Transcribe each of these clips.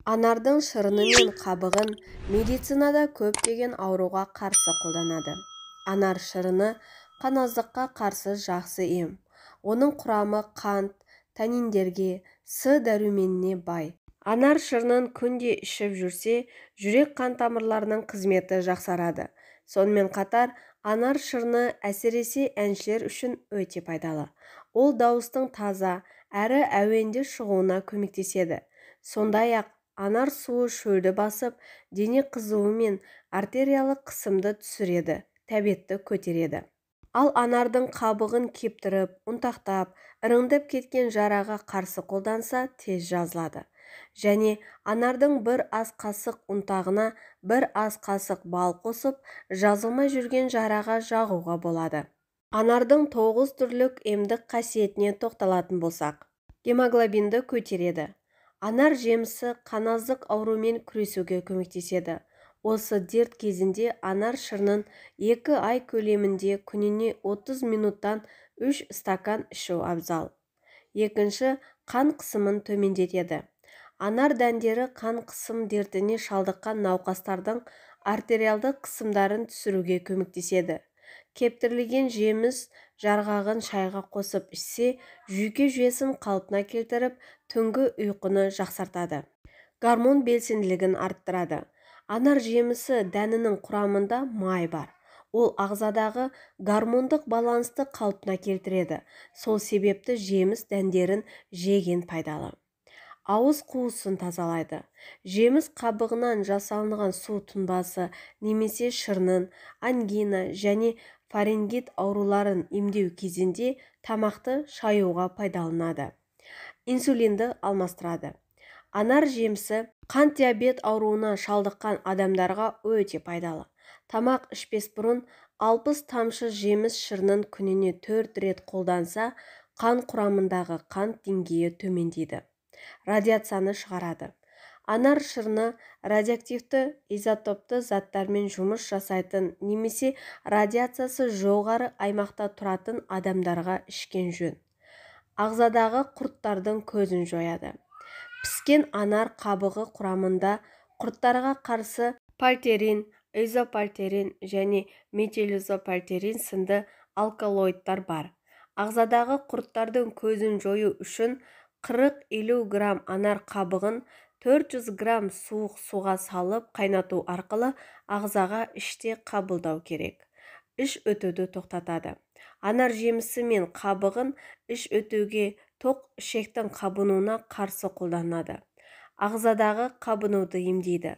Анардың шырыны мен қабығын медицинада көптеген ауруға қарсы қолданады. Анар шырыны қаназдыққа қарсы жақсы ем. Оның құрамы қант, таниндерге, С дәруменіне бай. Анар шырынын күнде ішіп жүрсе, жүрек қан тамырларының қызметі жақсарады. Сонымен қатар, анар шырыны әсіресе әншілер үшін өте пайдалы. Ол дауыстың таза, әрі әуенді шығуына көмектеседі. Сондай-ақ, анар суы шөлді басып, дене қызуы мен артериялық қысымды түсіреді, тәбетті көтереді. Ал анардың қабығын кептіріп, ұнтақтап, іріңдеп кеткен жараға қарсы қолданса, тез жазылады. Және анардың бір ас қасық ұнтағына бір ас қасық бал қосып, жазылмай жүрген жараға жағуға болады. Анардың 9 түрлік емдік қасиетіне тоқталатын болсақ, гемоглобинді көтереді. Анар жемісі қаназдық аурумен күресуге көмектеседі. Осы дерт кезінде анар шырынын 2 ай көлемінде күніне 30 минуттан 3 стакан ішу абзал. Екінші, қан қысымын төмендетеді. Анар дәндері қан қысым дертіне шалдыққан науқастардың артериалды қысымдарын түсіруге көмектеседі. Кептірілген жеміс жарғағын шайға қосып ішсе, жүйке жүйесін қалпына келтіріп, түнгі ұйқыны жақсартады. Гормон белсенділігін арттырады. Анар жемісі дәнінің құрамында май бар. Ол ағзадағы гормондық балансты қалпына келтіреді. Сол себепті жеміс дәндерін жеген пайдалы. Ауыз қуысын тазалайды. Жеміс қабығынан жасалынған су тұнбасы немесе шырынын ангина және фарингит ауруларын емдеу кезінде тамақты шаюға пайдаланады. Инсулинді алмастырады. Анар жемісі қант диабет ауруына шалдыққан адамдарға өте пайдалы. Тамақ ішпес бұрын 60 тамшы жеміс шырынын күніне 4 рет қолданса, қан құрамындағы қант деңгейі төмендейді. Радиацияны шығарады. Анар шырыны радиоактивті изотопты заттармен жұмыс жасайтын немесе радиациясы жоғары аймақта тұратын адамдарға ішкен жөн. Ағзадағы құрттардың көзін жояды. Піскен анар қабығы құрамында құрттарға қарсы пальтерин, изопальтерин және метилизопальтерин сынды алкалоидтар бар. Ағзадағы құрттардың көзін жою үшін 40-50 грамм анар қабығын 400 грамм суық суға салып қайнату арқылы ағзаға іште қабылдау керек. Іш өтуді тоқтатады. Анар жемісі мен қабығын іш өтуге, тоқ ішектің қабынуына қарсы қолданады. Ағзадағы қабынуды емдейді.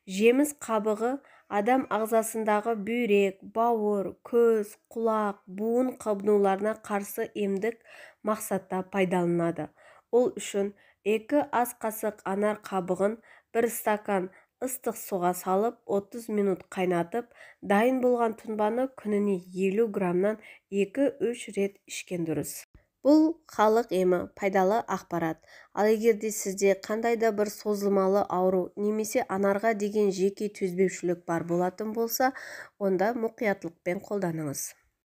Жеміс қабығы адам ағзасындағы бүйрек, бауыр, көз, құлақ, буын қабынуларына қарсы емдік мақсатта пайдаланады. Ол үшін 2 ас қасық анар қабығын 1 стакан ыстық суға салып 30 минут қайнатып, дайын болған тұнбаны күніне 50 граммнан 2-3 рет ішкен дұрыс. Бұл халық емі, пайдалы ақпарат. Ал егер де сізде қандай да бір созылмалы ауру немесе анарға деген жеке төзбеушілік бар болатын болса, онда мұқияттылықпен қолданыңыз.